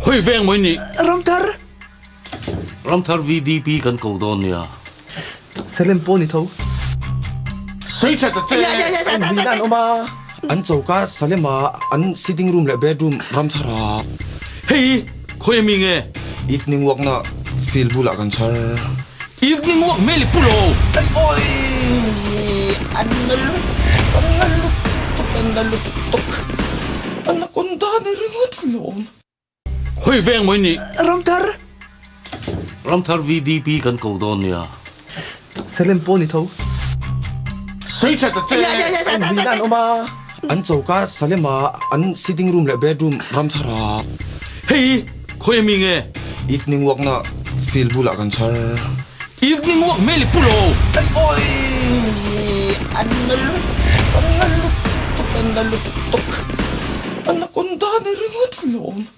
Khawi veng maw i nih? Ramthar! Ramthar VDP kan ko dawn nia. Salem pawh ni tho. Sawi tha ta che. Engvin an awm a? An choka Salem ah an sitting room leh bedroom Ramthar ah. Hei khawi ami nge? Evening walk na field bulah kan chhar. Evening walk hmel i pu lo. Awi! An na lutuk, an na lutuk, an na lutuk. Anaconda ni ringawt lawm. Khawi veng maw i nih? Ramthar! Ramthar VDP kan ko dawn nia. Salem pawh ni tho. Sawi tha ta che. Engvin an awm a? An choka Salem ah an sitting room leh bedroom Ramthar ah. Hei khawi ami nge? Evening walk na field bulah kan chhar. Evening walk hmel i pu lo. Awi! An na lutuk, an na lutuk, an na lutuk. Anaconda ni ringawt lawm.